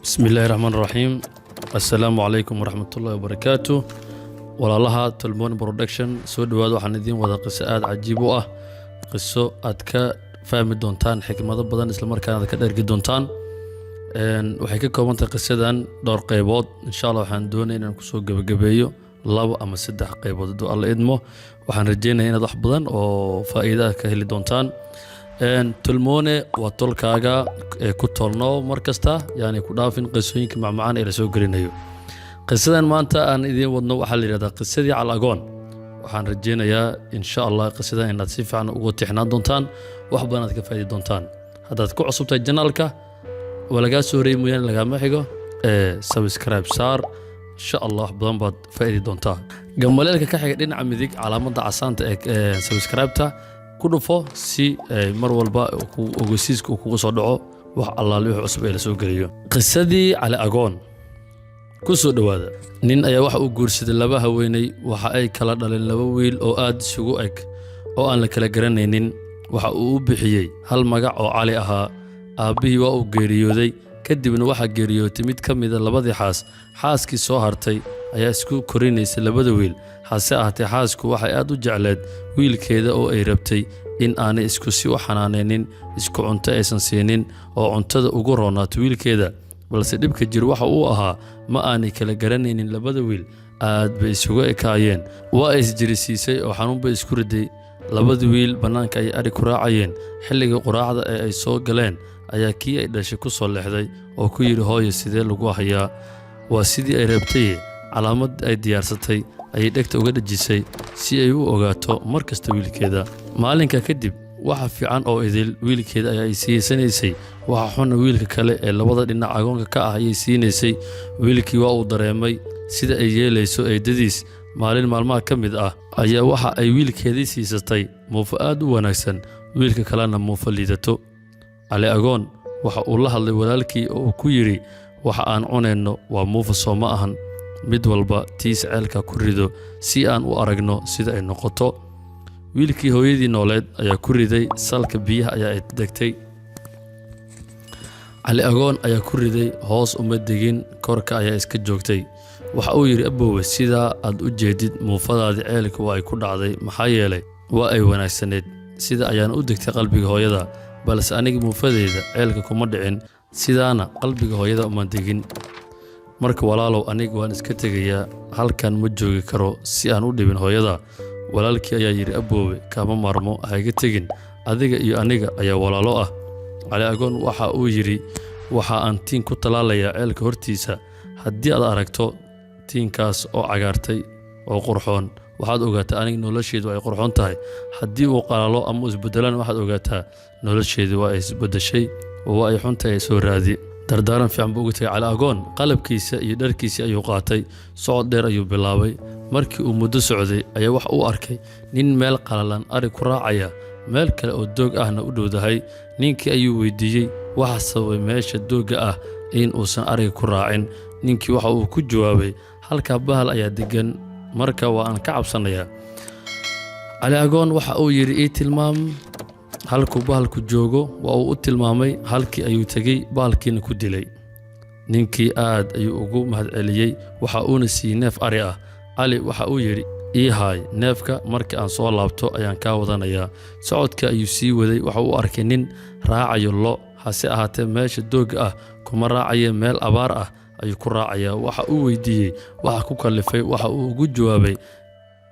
Bismi illaahi raxmaan raxiim. Assalaamu calaykum waraxmatullahi wabarakaatu. Walaalaha Tolmon Production, soo dhowaada. Waxaan idiin wada qiso aada cajiib u ah, qiso aad ka fahmi doontaan xikmado badan, islamarkaana aad ka dhergi doontaan. Waxay ka kooban tahay qisadan dhowr qeybood. Insha Allah waxaan doonaya inaan kusoo gebagabeeyo labo ama saddex qeybood, hadduu Alla idmo. Waxaan rajeynaya inaad wax badan oo faa'iida ah ka heli doontaan. Tolmone waa tolkaaga ee ku tolnoo mar kasta, yaani ku dhaafin qisooyinka macmacaan ee lasoo gelinayo. Qisadan maanta aan idiin wadno waxaa la yidhahdaa qisadii Cali Agoon. Waxaan rajeynayaa, insha Allah, qisadan inaad si fiican uga tixnaan doontaan, wax badan aad ka faa'idi doontaan. Haddaad ku cusub tahay channelka, waa lagaa soo horreeyey mooyaane lagaama xigo ee subscribe saar. Insha Allah wax badan baad faa'idi doontaa. Gambaleelka ka xiga dhinaca midig, calaamadda casaanta ee subscribe-ta ku dhufo, si mar walba ogeysiiska uu kugu soo dhaco wax allaale wix cusub ee lasoo geliyo. Qisadii Cali Agoon ku soo dhowaada. Nin ayaa waxa uu guursaday laba haweeney. Waxa ay kala dhaleen laba wiil oo aad isugu eg oo aan la kala garanaynin. Waxa uu u bixiyey hal magac oo Cali ahaa. Aabbihii waa uu geeriyooday. Kadibna waxaa geeriyootay mid ka mida labadii xaas. Xaaskii soo hartay ayaa isku korinaysay labada wiil. Hase ahaatee, xaasku waxay aad u jecleed wiilkeeda oo ay rabtay in aanay isku si u xanaanaynin, isku cunto aysan siinin, oo cuntada ugu roonaato wiilkeeda. Balse dhibka jir waxa uu ahaa, ma aanay kala garanaynin labada wiil, aad bay isugu ekaayeen. Waa isjirisiisay oo xanuun bay isku riday. Labada wiil bannaanka ayay adhi ku raacayeen. Xilligii quraacda ee ay soo galeen ayaa kii ay dhashay ku soo leexday oo ku yidhi: "Hooyo, sidee lagu hayaa?" Waa sidii ay rabtaye. Calaamad ay diyaarsatay ayay dhegta uga dhejisay si ay u ogaato mar kasta wiilkeeda. Maalinka kadib waxa fiican oo idil wiilkeeda ayaa ay siisanaysay, waxa xunna wiilka kale ee labada dhinac agoonka ka ah ayay siinaysay. Wiilkii waa uu dareemay sida ay yeelayso eedadiis. Maalin maalmaha ka mid ah ayaa waxa ay wiilkeedii siisatay muufo aad u wanaagsan, wiilka kalena muufo liidato. Cali Agoon waxa uu la hadlay walaalkii oo uu ku yidhi: "Waxa aan cunayno waa muufo, soo ma ahan? Mid walba tiis ceelka ku rido si aan u aragno sida ay noqoto." Wiilkii hooyadii nooleed ayaa ku riday. Salka biyaha ayaa ay degtay. Cali Agoon ayaa ku riday, hoos uma degin, korka ayaa iska joogtay. Waxa uu yidhi: "Aboowe, sidaa aad u jeedid, muufadaadii ceelka waa ay ku dhacday, maxaa yeelay waa ay wanaagsaneed, sida ayaana u degtay qalbiga hooyada. Balse aniga muufadeyda ceelka kuma dhicin, sidaana qalbiga hooyada uma degin. Marka walaalow, aniga waan iska tegayaa, halkan ma joogi karo si aan u dhibin hooyada." Walaalkii ayaa yidhi: "Aboowe, kaama maarmo, ha iga tegin, adiga iyo aniga ayaa walaalo ah." Cali Agoon waxa uu yidhi: "Waxa aan tiin ku tallaalayaa ceelka hortiisa. Haddii aad aragto tiinkaas oo cagaartay oo qurxoon, waxaad ogaataa aniga nolosheedu ay qurxoon tahay. Haddii uu qalalo ama isbedelaan, waxaad ogaataa nolosheedu waa ay isbedeshay oo waa ay xuntahay, soo raadi." Dardaaran fiican buu uga tegay Cali Agoon. Qalabkiisa iyo dharkiisii ayuu qaatay. Socod dheer ayuu bilaabay. Markii uu muddo socday ayaa wax uu arkay nin meel qalalan ari ku raacaya, meel kale oo doog ahna u dhowdahay. Ninkii ayuu weydiiyey waxa sababay meesha doogga ah in uusan ariga ku raacin. Ninkii waxa uu ku jawaabay: "Halkaa bahal ayaa deggan, marka waa aan ka cabsanayaa." Cali Agoon waxa uu yidhi: "Ii tilmaam halkuu bahalku joogo." Waa uu u tilmaamay. Halkii ayuu tegey, bahalkiina ku dilay. Ninkii aad ayuu ugu mahadceliyey, waxa uuna siiyey neef ari ah. Cali waxa uu yidhi: "Ii haay neefka, markii aan soo laabto ayaan kaa wadanayaa." Socodka ayuu sii waday. Waxa uu arkay nin raacayo lo, hase ahaatee meesha doogga ah kuma raacaye, meel abaar ah ayuu ku raacayaa. Waxa uu weydiiyey waxa ku kallifay. Waxa uu ugu jawaabay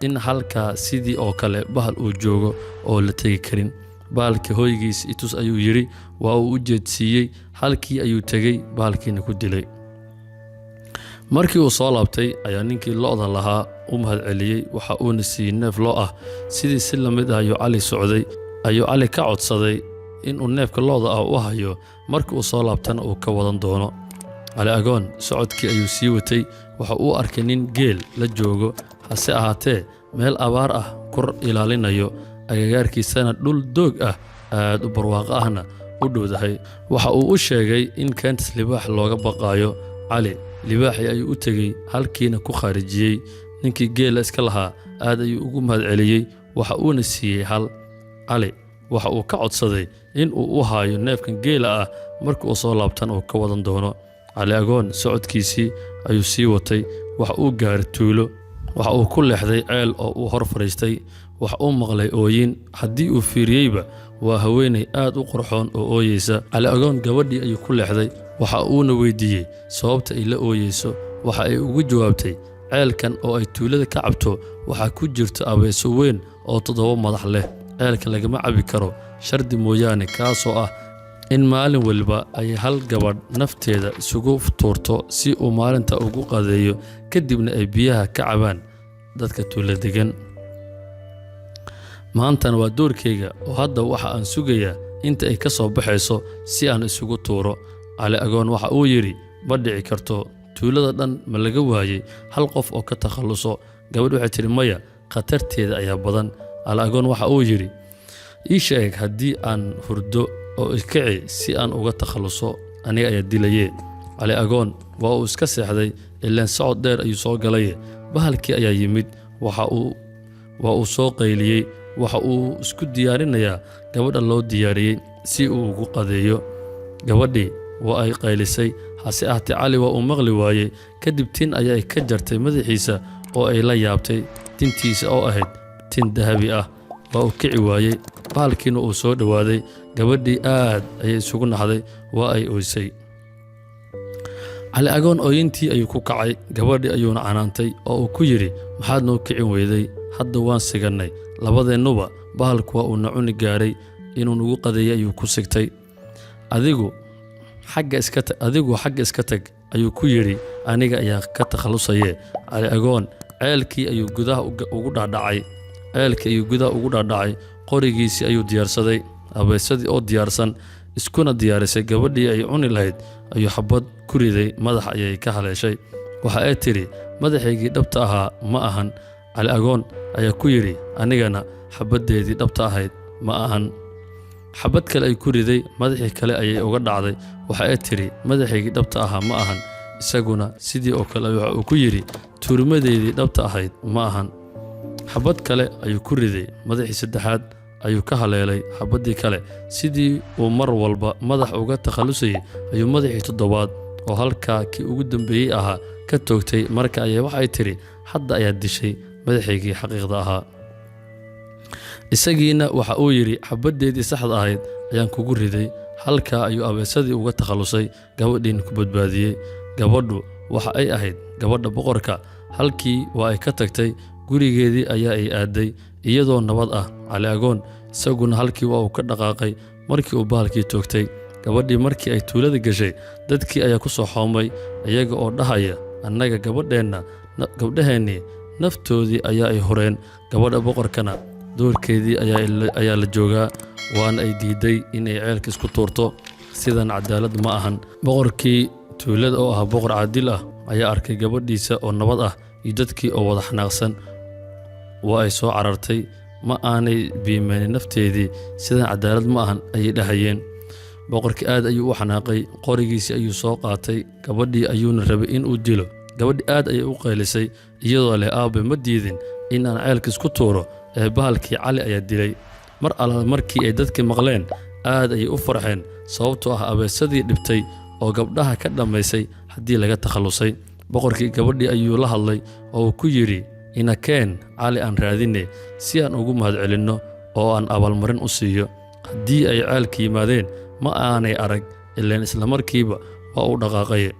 in halkaa sidii oo kale bahal uu joogo oo la tegi karin. "Bahalka hooygiis itus," ayuu yidhi. Waa uu u jeedsiiyey. Halkii ayuu tegey, bahalkiina ku dilay. Markii uu soo laabtay ayaa ninkii lo'da lahaa u mahadceliyey, waxa uuna siiyey neef lo ah. Sidii si la mid ah ayuu Cali socday ayuu Cali ka codsaday inuu neefka lo'da ah u hayo, markii uu soo laabtana uu ka wadan doono. Cali Agoon socodkii ayuu sii watay. Waxa uu arkay nin geel la joogo, hase ahaatee meel abaar ah ku ilaalinayo, agagaarkiisana dhul doog ah aad u barwaaqo ahna u dhowdahay. Waxa uu u sheegay in keentas libaax looga baqaayo. Cali libaaxii ayuu u tegey, halkiina ku khaarijiyey. Ninkii geela iska lahaa aad ayuu ugu mahadceliyey, waxa uuna siiyey hal. Cali waxa uu ka codsaday in uu u haayo neefkan geela ah, marka uu soo laabtana uu ka wadan doono. Cali Agoon socodkii ayuu sii watay. Waxa uu arkay Cali Agoon socodkiisii ayuu sii watay. Waxa uu gaaray tuulo. Waxa uu ku leexday ceel oo uu hor fadhiistay. Waxa uu maqlay ooyin. Haddii uu fiiriyeyba, waa haweeney aad u qurxoon oo ooyeysa. Cali Agoon gabadhii ayuu ku leexday, waxa uuna weydiiyey sababta ay la ooyeyso. Waxa ay ugu jawaabtay ceelkan oo ay tuulada ka cabto waxaa ku jirta abeeso weyn oo 7 madax leh. Ceelka lagama cabi karo shardi mooyaane, kaasoo ah in maalin waliba ay hal gabadh nafteeda isugu tuurto si uu maalinta ugu qadeeyo, kadibna ay biyaha ka cabaan dadka tuulo degan. Maantana waa doorkayga, oo hadda waxa aan sugayaa inta ay ka soo baxayso si aan isugu tuuro. Cali Agoon waxa uu yidhi, ma dhici karto, tuulada dhan ma laga waayey hal qof oo ka takhalluso? Gabadh waxay tidhi, maya, khatarteeda ayaa badan. Cali Agoon waxa uu yidhi, ii sheeg haddii aan hurdo oo ikici si aan uga takhalluso, aniga ayaa dilaye. Cali Agoon waa uu iska seexday, ilaan socod dheer ayuu soo galaye. Bahalkii ayaa yimid. Waxa uu waa uu soo qayliyey. Waxa uu isku diyaarinayaa gabadha loo diyaariyey si uu ugu qadeeyo. Gabadhii waa ay qaylisay, hase ahaatee Cali waa uu maqli waayey. Kadib tin ayaa ka jartay madaxiisa oo ay la yaabtay tintiisa oo ahayd tin dahabi ah. Waa uu kici waayey, bahalkiina uu soo dhowaaday. Gabadhii aad ayay isugu naxday, waa ay oysay. Cali Agoon ooyintii ayuu ku kacay, gabadhii ayuuna canaantay oo uu ku yidhi, maxaad noo kicin weyday? Hadda waan sigannay labadeennuba, bahalku waa uu na cuni gaaray, inuu nagu qadeeyay ayuu ku sigtay. Adigu xagga iska tag, ayuu ku yidhi, aniga ayaa ka takhallusaye. Cali Agoon ceelkii ayuu gudaha ugu dhaadhacay. Ceelkii ayuu gudaha ugu dhaadhacay. Qorigiisii ayuu diyaarsaday. Abeesadii oo diyaarsan iskuna diyaarisay gabadhii ay cuni lahayd ayuu xabad ku riday. Madax ayay ka haleeshay. Waxa ay tidhi, madaxaygii dhabta ahaa ma ahan. Cali Agoon ayaa ku yidhi, anigana xabaddeedii dhabta ahayd ma ahan. Xabad kale ay ku riday, madaxii kale ayay uga dhacday. Waxa ay tidhi, madaxaygii dhabta ahaa ma ahan. Isaguna sidii oo kale waxa uu ku yidhi, tuurmadeedii dhabta ahayd ma ahan. Xabad kale ayuu ku riday, madaxii saddexaad ayuu ka haleelay. Xabaddii kale, sidii uu mar walba madax uga takhallusayay, ayuu madaxii toddobaad oo halkaa kii ugu dambeeyey ahaa ka toogtay. Marka ayaa waxay tidhi, hadda ayaad dishay madaxaygii xaqiiqda ahaa. Isagiina waxa uu yidhi, xabaddeedii saxda ahayd ayaan kugu riday. Halkaa ayuu abeesadii uga takhallusay, gabadhiina ku badbaadiyey. Gabadhu waxa ay ahayd gabadha boqorka. Halkii waa ay ka tagtay, gurigeedii ayaa ay aaday iyadoo nabad ah. Cali Agoon isaguna halkii waa uu ka dhaqaaqay markii uu bahalkii toogtay. Gabadhii markii ay tuulada gashay, dadkii ayaa ku soo xoomay iyaga oo dhahaya, annaga gabadheenna, gabdhaheennii naftoodii ayaa ay hureen, gabadha boqorkana doorkeedii ayaa la joogaa, waana ay diiday inay ceelka isku tuurto. Sidan cadaalad ma ahan. Boqorkii tuulada oo ahaa boqor caadil ah ayaa arkay gabadhiisa oo nabad ah iyo dadkii oo wada xanaaqsan. Waa ay soo carartay, ma aanay biimeenin nafteedii, sidan cadaalad ma ahan, ayay dhahayeen. Boqorkii aad ayuu u xanaaqay, qorigiisii ayuu soo qaatay, gabadhii ayuuna rabay in uu dilo. Gabadhii aad ayay u qaylisay iyadoo leh, aabe, ma diidin in aan ceelka isku tuuro, ee bahalkii Cali ayaa dilay. Mar alla markii ay dadkii maqleen, aad ayay u farxeen, sababtoo ah abeesadii dhibtay oo gabdhaha ka dhammaysay haddii laga takhallusay. Boqorkii gabadhii ayuu la hadlay oo uu ku yidhi, inakeen Cali aan raadine si aan ugu mahadcelinno oo aan abaalmarin u siiyo. Haddii ay ceelka yimaadeen, ma aanay arag, ileen islamarkiiba waa uu dhaqaaqaye.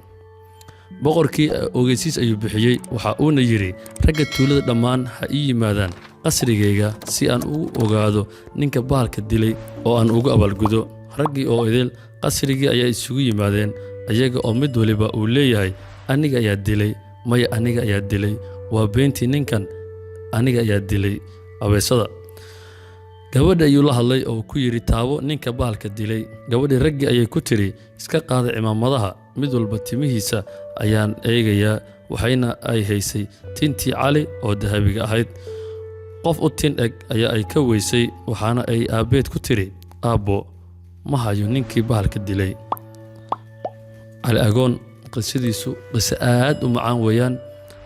Boqorkii ogeysiis ayuu bixiyey, waxa uuna yidhi, ragga tuulada dhammaan ha ii yimaadaan qasrigayga si aan ugu ogaado ninka bahalka dilay oo aan ugu abaalgudo. Raggii oo idil qasrigii ayaa isugu yimaadeen, iyaga oo mid waliba uu leeyahay, aniga ayaa dilay, maya, aniga ayaa dilay, waa beentii ninkan, aniga ayaa dilay abeesada. Gabadha ayuu la hadlay oo ku yidhi, taabo ninka bahalka dilay. Gabadhii raggii ayay ku tidhi, iska qaada cimaamadaha, mid walba timihiisa ayaan eegayaa. Waxayna ay haysay tintii Cali oo dahabiga ahayd. Qof u tin eg ayaa ay ka weysay, waxaana ay aabbeed ku tidhi, aabbo, ma hayo ninkii bahalka dilay. Cali Agoon qisadiisu qiso aad u macaan weeyaan,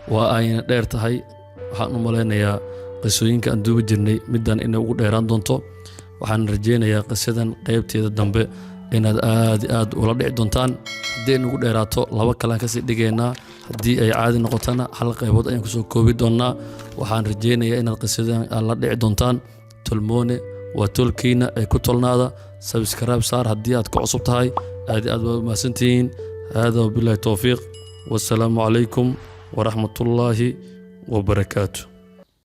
waa ayna dheer tahay. Waxaan u malaynayaa qisooyinka aan duubi jirnay middan inay ugu dheeraan doonto. Waxaan rajaynayaa qisadan qaybteeda dambe inaad Inaad aad i aad ula dhici doontaan. Haddii ay nagu dheeraato, laba kalean kasii dhigaynaa. Haddii ay caadi noqotana, hal qaybood ayaan kusoo koobi doonaa. Waxaan rajaynayaa inaad qisadan aad la dhici doontaan. Tolmoone waa tolkiina ee ku tolnaada. Subscribe saar haddii aad ku cusub tahay. Aad i aad baad umahadsantihiin. Hada wabillahi towfiiq, wassalaamu calaykum waraxmatullaahi wabarakaatu.